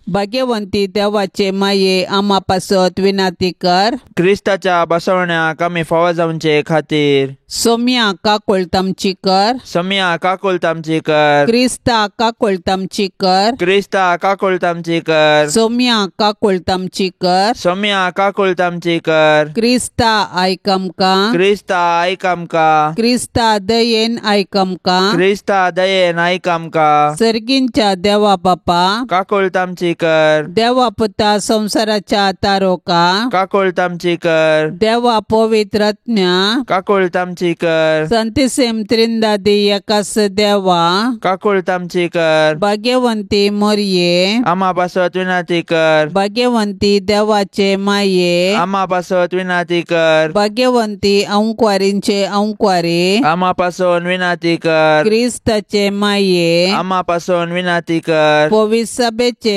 भाग्यवंती देवाचे माये आमा पासत विनंती कर. क्रिस्ताच्या बसवण्याक आमी फावो जावचे खातीर सोम्या काकुळट आमची कर. सोम्या काकुळट आमची कर. क्रिस्ता काकुळट आमची कर. क्रिस्ता काकुळट आमची कर. सोम्या काकुळट आमची कर. सोम्या काकुळट आमची कर. क्रिस्ता आयक आमकां. क्रिस्ता आयक आमकां. क्रिस्ता दयेन आयक आमकां. क्रिस्ता दयेन आयक आमकां. सर्गींच्या देवा बापा काकुळट आमची कर. देवा पुता संवसाराच्या तारोका काकुळट आमची कर. देवा पवित्र आत्म्या काकुळट आमची कर. संतिसेम त्रिंदादी एकास देवा काकुळट आमची कर. भाग्यवंती मोरये आमा पासत विनंती कर. भाग्यवंती देवाचे माये आमा पासत विनंती कर. भाग्यवंती अंकवारींचे अंकवारी आमा पासून विनंती कर. क्रिस्ताचे माये आमा पासून विनंती कर. पवित्र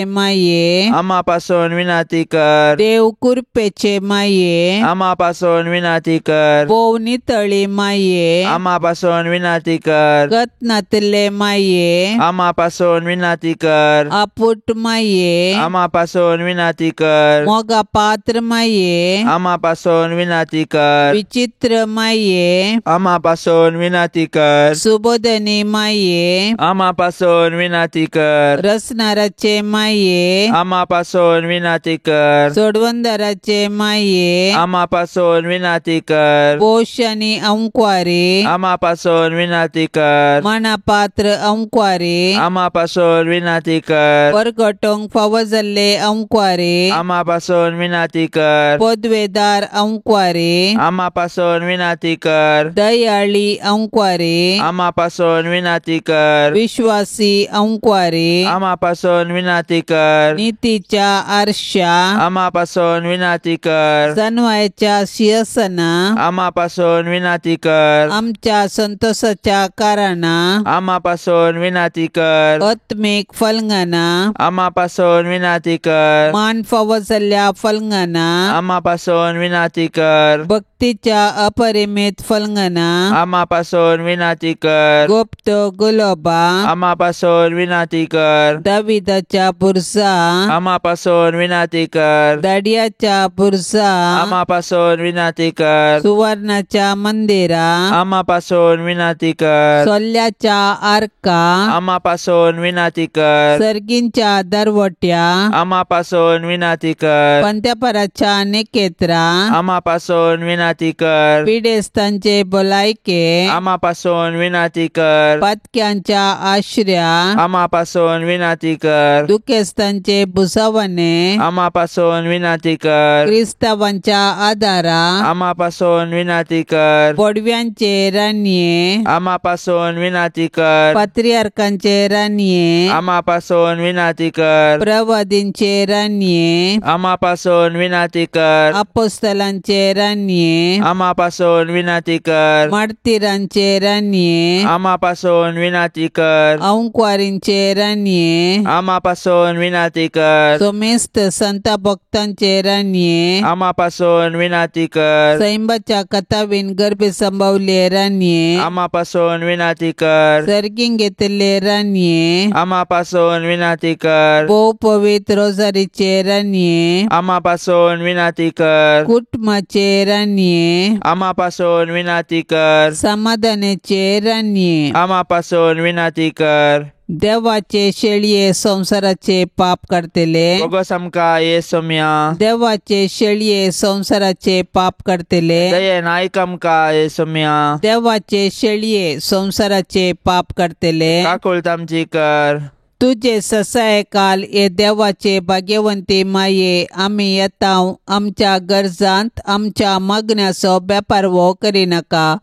माये आमा पासून विनंती कर. देव कृपेचे माये आमा पासून विनंती कर. भोव नितळी माये, आमा पासून विनाती कर। गत नातिल्ले माये, आमा पासून विनाती कर। आपुट माये, आमा पासून विनाती कर। मोगा पात्र माये, आमा पासून विनाती कर। विचित्र माये, आमा पासून विनाती कर। सुबोधनी माये, आमा पासून विनाती कर। रसनाराचे माये, आमा पासून विनाती कर। सोडवंदराचे माये, आमा पासून विनाती कर। पोश आनी अंकवारी, आमा पासून विनाती कर। मनापात्र अंकवारी, आमा पासून विनाती कर। परगटोंक फावो जाल्ले अंकवारी, आमा पासून विनाती कर। पदवेदार अंकवारी, आमा पासून विनाती कर। दयाळी अंकवारी, आमा पासून विनाती कर। विश्वासी अंकवारी, आमा पासून विनाती कर। नीतीच्या आरशा, आमा पासून विनाती कर। जनवायच्या शिरसना, आमा पासून विनाती कर। आमच्या संतोषाच्या कारणा, आमा पासून विनाती कर। आत्मिक फलंगना, आमा पासून विनाती कर। मान फावो जाल्ल्या फलंगना, आमा पासून विनाती कर। भक्तीच्या अपरिमित फलंगना, आमा पासून विनाती कर। गुप्त गुलोबा, आमा पासून विनाती कर। दाविदाच्या बुरसा, आमा पासून विनाती कर। दाडियाच्या बुरसा, आमा पासून विनाती कर। सुवर्णाच्या मंदिरा, आमा पासून विनाती कर। सोल्याच्या आर्का, आमा पासून विनाती कर। सर्गींच्या दरवट्या, आमा पासून विनाती कर। पंत्यापराच्या निकेत्रा, आमा पासून विनाती कर। पिडेस्तांचे भलायके, आमा पासून विनाती कर। पातक्यांच्या आश्र्या, आमा पासून विनाती कर। दुखेस्तांचे भुसावणे, आमा पासून विनाती कर। क्रिस्तावांच्या आदारा, आमा पासून विनाती कर। बोडव्यांचे रानये, आमा पासून विनाती कर। पात्रियार्कांचे रानये, आमा पासून विनाती कर। प्रवादींचे रानये, आमा पासून विनाती कर। अपोस्तलांचे रानये, आमा पासून विनाती कर। मार्तीरांचे रानये, आमा पासून विनाती कर। अंकवारींचे रानये, आमा पासून विनाती कर। सोमेस्त संता भक्तांचे रानये, आमा पासून विनाती कर। सैंबाच्या कथावीन गर्भे संभवले रानये, आमा पासून विनाती कर। सर्गींग घेतिल्ले रानये, आमा पासून विनाती कर। भोव पवित्र रोजारीचे रानये, आमा पासून विनाती कर। कुटुंबाचे रानये, आमा पासून विनाती कर। समाधानाचे रानये, आमा पासून विनाती कर। देवाचे शेळये संवसाराचे पाप काडटले, बोगस आमकां येसोम्या। देवाचे शेळये संवसाराचे पाप काडटले, दयेन आयक आमकां येसोम्या। देवाचे शेळये संवसाराचे पाप काडटले, काकूळत आमची कर। तुजे ससायकाल हे देवाचे भाग्यवंती माये, आमी येता आमच्या गरजांत आमच्या मागण्याचो बेपारवो करिनाका,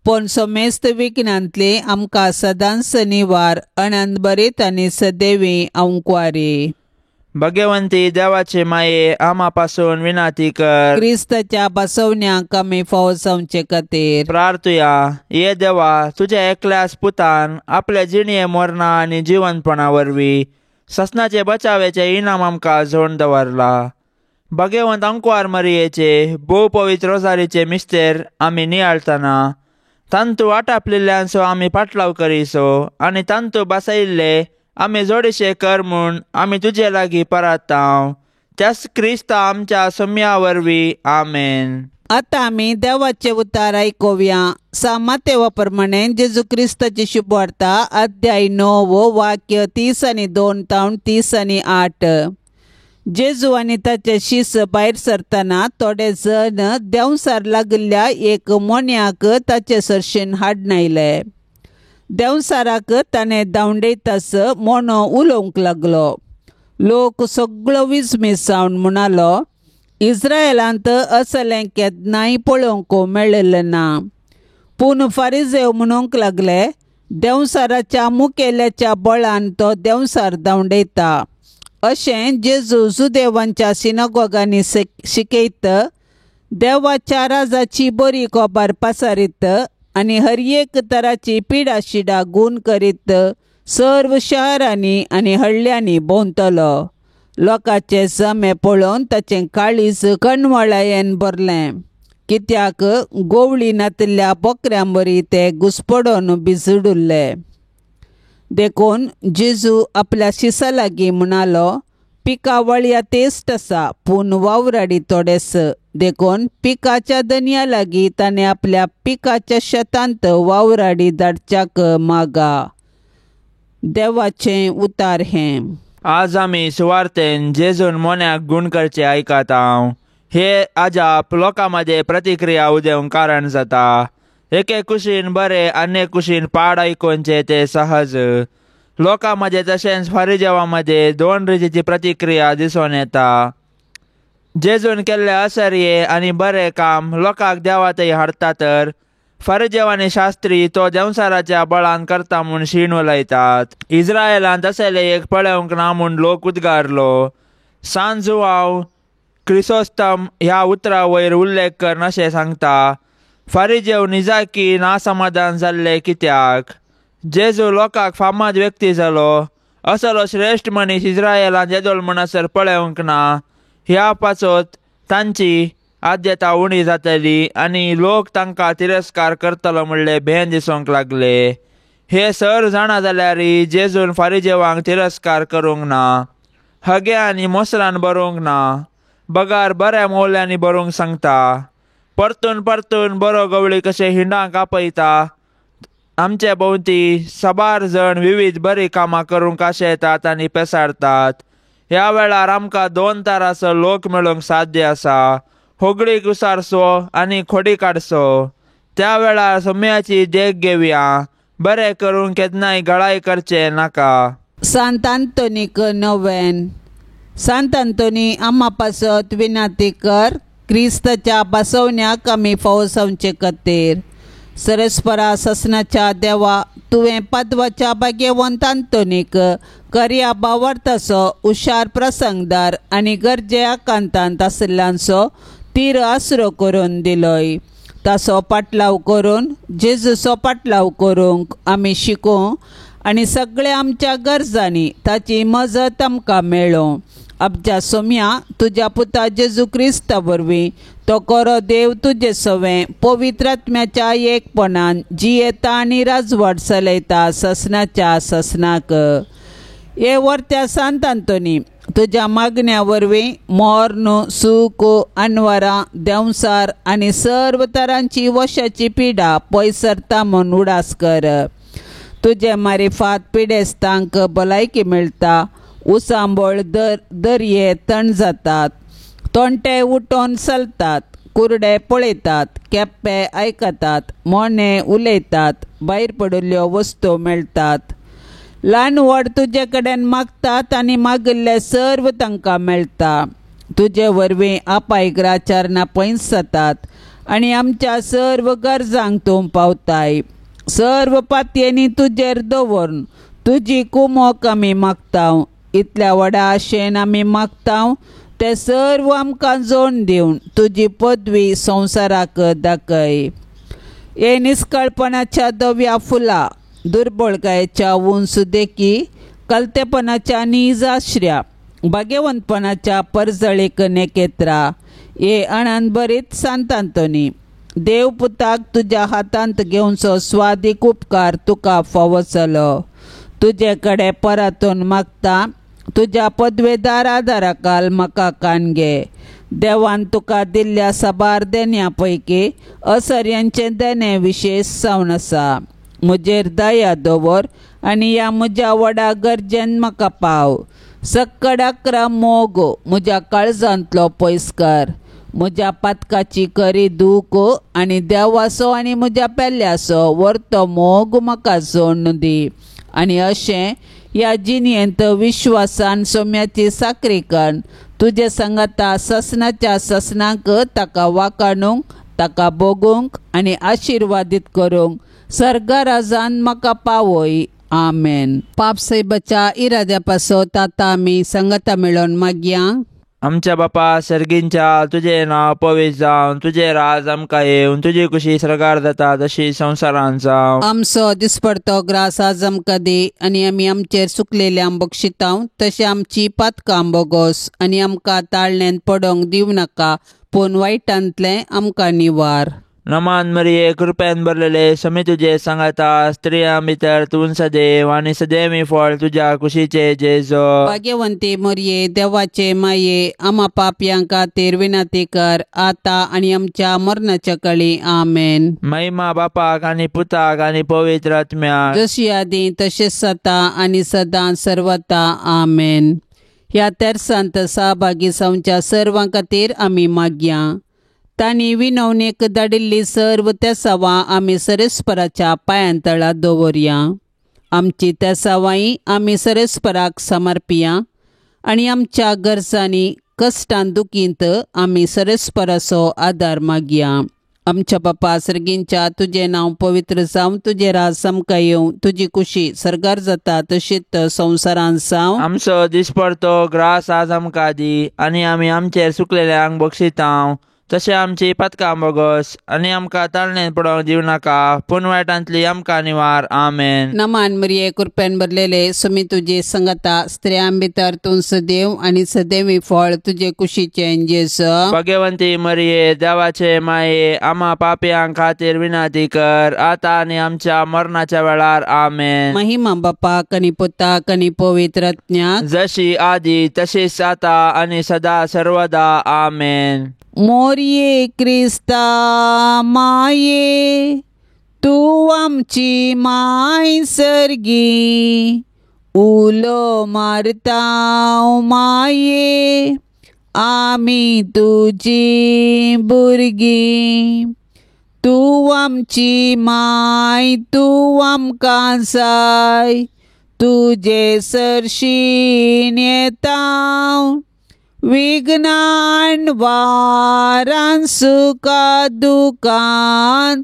पूण समेस्त विघ्नांतली आमकां सदांच निवार अनंत बरीत आनी सदैवी अंकवारी। भगवंती देवाचे माये, आमा पासून विनाती कर। क्रिस्ताच्या बसवण्याक आमी फावो जावचे खातीर प्रार्थुया। ये देवा, तुझ्या एकल्याच पुतान आपल्या जिणये मरणा आनी जिवनपणा वरवीं ससनाचे बचावेचे इनाम आमकां जोड दवरला। भगवंत अंकवार मरियेचे भोव पवित्र रोजारीचे मिस्तेर आमी नियाळतना तांतू आटापलेल्यांचो आमी पाटलाव करीसो आनी तांतू बसयिल्ले आमी जोडीशे कर म्हूण आमी तुजे लागीं परातांव, त्याच क्रिस्ता आमच्या सम्या वरवीं, आमेन। आतां आमी देवाचे उतार आयकुया। सामातेवा प्रमाणे जेजू क्रिस्ताची शुभवार्ता अध्याय 9 वाक्य 30 आनी 2 तावन 30 आनी 8। जेजू आनी ताचे शिस भायर सरतना थोडे जण देंवसार लागिल्ल्या एक मोन्याक ताचे सरशेन हाडून आयले। देंवसाराक ताणें धांवडयतास मोनो उलोवंक लागलो। लोक सगळो विस्मीत जावन म्हणालो, इस्रायलांत असलें केन्नाय पळोवंक मेळिल्लें ना। पूण फारिजेव म्हणूंक लागले, देंवसाराच्या मुखेल्याच्या बळान तो देंवसार धांवडयता। अशें जेजू जुदेवांच्या सिनागोगांनी शिकयत, देवाच्या राजाची बरी खबर पसारीत आनी हर एक तराची पिडाशिडा गूण करीत सर्व शहरांनी आनी हळ्यांनी भोंवतलो। लोकांचे जमे पळोवन ताचें काळीज कणवळायेन भरलें, कित्याक गोवळी नातिल्ल्या बोकऱ्यां बरी ते घुसपडोन बिजडुल्ले. देखून जेजू आपल्या शिसा लागीं म्हणालो, पिका वळया तेस्ट आसा पूण वावराडी थोडेस. देखून पिकाच्या दनया लागीं ताणें आपल्या पिकाच्या शेतांत वावराडी धाडच्याक मागा. देवाचें उतार हें. आज आमी सुवार्थेन जेजून मोन्याक गूण करचें आयकत हांव. हे अजाप लोकां मदें प्रतिक्रिया उदेवंक कारण जाता. एके कुशीन बरें आनी कुशीन पाड आयकुचें तें सहज. लोकां मदें तशेंच फारिजेवां मदें दोन रितीची प्रतिक्रिया दिसून येता. जेजून केल्ले असरये आनी बरें काम लोकांक देवा थंय हाडटा तर फारिजेव आनी शास्त्री तो देंवसाराच्या बळान करता म्हूण शीण उलयतात. इस्रायलांत असलें एक पळोवंक ना म्हूण लोक उद्गारलो. सान जुआंव क्रिसोस्तम ह्या उतरा वयर उल्लेख कर अशें सांगता. फारिजेव निजाकी नासमाधान जाल्ले कित्याक जेजू लोकांक फामाद व्यक्ती जालो. असलो श्रेश्ठ मनीस इस्रायलांत येदोळ म्हणसर पळोवंक ना. ह्या पासत तांची आद्यता उणी जातली आनी लोक तांकां तिरस्कार करतलो म्हणले भें दिसूंक लागले. हे सर जाणा जाल्यार जेजून फारिजेवांक तिरस्कार करूंक ना, हगे आनी मोसरान बरोवंक ना, बगार बऱ्या मोवल्यांनी बरोवंक सांगता. परतून परतून बरो गवळी कशे हिंडांक आपयता. आमचे भोंवती साबार जण विविध बरीं कामां करूंक आशेतात आनी पेसारतात. ह्या वेळार आमकां दोन तरांचो लोक मेळूंक साध्य आसा, होगळीक उसारसो आनी खोडी काडसो. त्या वेळार सोम्याची देख घेवया, बरें करूंक केन्नाय गळाय करचें नाका. सांत आंतोनीक नोवेन. सांत आंतोनी आम्हा पासत विनंती कर, क्रिस्ताच्या बसवण्याक आमी फावो जावचे खातीर. सरस्परा ससनाच्या देवा, तुवें पदवाच्या भाग्यवंत आंतोनीक करया बावर्थाचो हुशार प्रसंगदार आनी गरजे आकांतांत आशिल्ल्यांचो तीर आसरो करून दिलोय. ताचो पाटलाव करून जेजूचो पाटलाव करूंक आमी शिकूं आनी सगळ्या आमच्या गरजांनी ताची मजत आमकां मेळूं. आमच्या सोम्या तुज्या पुता जेजू क्रिस्ता वरवीं तो कोरो देव तुजे सवें पवित्र आत्म्याच्या एकपणान जियेता आनी राजवाड चलयता ससनाच्या ससनाक. हे वर्त्या सांत आंतोनी, तुज्या मागण्या वरवीं मोर्न सूख अनवरां देंवसार आनी सर्व तरांची वशाची पिडा पयस सरता म्हूण उडास कर. तुजे मारिफात पिडेस्तांक भलायकी मेळटा, उसांबळ दर्ये तण जातात, तोंटे उठोन चलतात, कुरडे पळयतात, केप्पे आयकतात, मोने उलयतात, भायर पडिल्ल्यो वस्तू मेळटात. ल्हान व्हड तुजे कडेन मागतात आनी मागिल्लें सर्व तांकां मेळटा. तुजे वरवीं आपायग्राचारणां पयस जातात आनी आमच्या सर्व गरजांक तूं पावताय. सर्व पातयेंनी तुजेर दवरून तुजी कुमोक आमी मागता. इतल्या व्हडा आशेन आमी मागता ते सर्व आमकां जोड दिवन तुजी पदवी संवसाराक दाखय. हे निस्कळपणाच्या धव्या फुलां, दुर्बळकायेच्या उंच देखी, कलतेपणाच्या नीज आश्र्या, भाग्यवंतपणाच्या परजळीक नेकेत्रा, हे अणंद बरीत सांत आंतोनी, देव पुताक तुज्या हातांत घेवचो स्वादीक उपकार तुका फावो जालो. तुजे कडेन परतून मागता, तुज्या पदवेदार आदाराकाल म्हाका कान घे. देवान तुका दिल्ल्या साबार देण्या पैकी असर्यांचें देणें विशेश जावन आसा. म्हजेर दया दवर आनी ह्या म्हज्या व्हडा गरजेन म्हाका पाव. सक्कड अकरा मोग म्हज्या काळजांतलो पयस कर. म्हज्या पातकाची करी दूख आनी देवाचो आनी म्हज्या पेल्याचो वर्तो मोग म्हाका जोडून दी. आनी अशें ह्या जिणेंत विश्वासान सोम्याची साकरी कर तुजे सांगाता ससनाच्या ससनाक ताका वाकाणूंक, ताका भोगूंक आनी आशिर्वादीत करूंक सर्गराजान म्हाका पावय. आमेन. पाप साहेबाच्या इराद्या पासत आतां आमी संगता मेळोवन मागया. आमच्या बापा सर्गींच्या तुजें नांव पवित्र जावन, तुजें राज आमकां येवन, तुजी कुशी सर्गार जाता तशी संवसारांत जावं. आमचो दिसपडतो ग्रास आज आमकां दी आनी आमी आमचेर सुकलेल्यांक बक्षितांव तशें आमची पातकां बोगोस आनी आमकां ताळण्यान पडोंक दिवं नाका, पूण वायटांतलें आमकां निवार. नमान मरिये, कृपेन भरलेले, समी तुजे सांगाता, स्त्रियां भितर तूं सदैव आनी सदैवी फळ तुज्या कुशीचे जेजो. भाग्यवंती मरिये, देवाचे माये, आमा पापयां खातीर विनंती कर आतां आनी आमच्या मरणाच्या कळी. आमेन. महिमा बापाक आनी पुताक आनी पवित्र आत्म्याक, जशी आदी तशेंच आतां आनी सदां सर्वता. आमेन. ह्या तेरसांत सहभागी जावच्या सर्वां खातीर आमी मागया. तांणी विनवणेक धाडिल्ली सर्व तेसावां आमी सरेस्पराच्या पांयांतळा दवरया. आमची तेसावांय आमी सरेस्पराक समर्पिया आनी आमच्या गरजांनी कश्टान दुखींत आमी सरेस्पराचो आदार मागया. आमच्या बापा सर्गींच्या तुजें नांव पवित्र जावं, तुजें राज आमकां येवं, तुजी कुशी सर्गार जाता तशीच संवसारांत जावं. आमचो दिसपडतो ग्रास आज आमकां दी आनी आमी आमचेर सुकलेल्यांक बक्षितांव तशें आमची पातकां बोगस आनी आमकां ताळणेन पडोवंक दिवं नाका, पूण वायटांतली आमकां निवार. आमेन. नमान मरिये, कृपेन भरलेले, सुमी तुजे संगता, स्त्रियां भितर तूं सदैव आनी सदैवी फळ तुजे कुशीचें जेजू. भाग्यवंती मरिये, देवाचे माये, आमा पापयां खातीर विनंती कर आतां आनी आमच्या मरणाच्या वेळार. आमेन. महिमा बापाक आनी पुताक आनी पवित्र आत्म्याक, जशी आदी तशीच आतां आनी सदा सर्वदा. आमेन. मोरये क्रिस्ता माये, तूं आमची माय सर्गी, उलो मारता माये, आमी तुजी भुरगीं. तूं आमची माय, तूं आमकां जाय, तुजे सरशीन येता विघ्नान वारान सुखा दुखांत,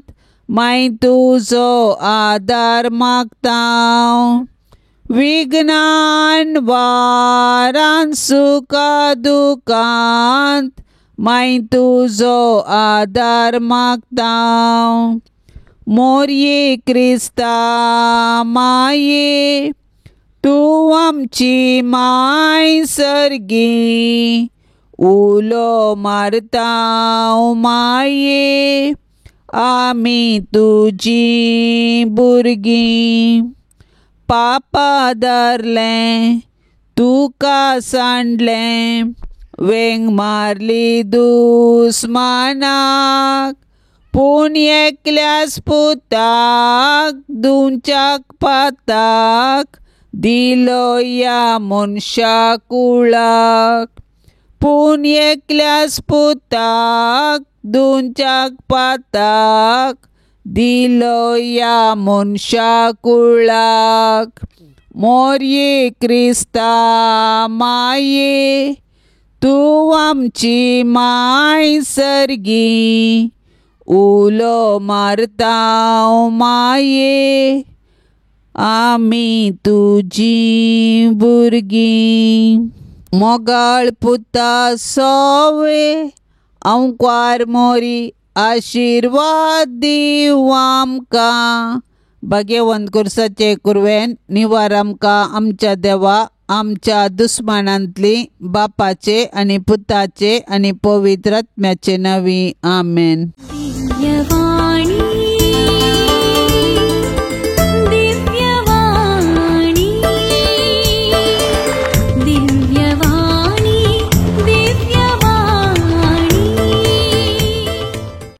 माय तुजो आदार मागता. विघ्नान वारान सुखा दुखांत, माय तुजो आदार मागता. मोरये क्रिस्ता माये, तूं आमची माय सर्गी, उलो मारता माये, आमी तुजी भुरगीं. पापा धरलें तुका सांडलें, वेंग मारली दुस्मानाक, पूण एकल्याच पुताक दुमच्याक पाताक दिलो ह्या मनशा कुळाक. पूण एकल्याच पुताक दुमच्याक पाताक दिलो ह्या मनशा कुळाक. मोरये क्रिस्ता माये, तूं आमची माय सर्गी, उलो मारता माये, आमी तुजी भुरगीं. मोगाळ पुता सोवे, अंकवार मोरी, आशिर्वाद दिवं आमकां. भाग्यवंत कुर्साचे कुरवेन निवार आमकां आमच्या देवा, आमच्या दुस्मानांतली, बापाचे आनी पुताचे आनी पवित्र आत्म्याचे नांवी. आमेन. दिव्यवाणी.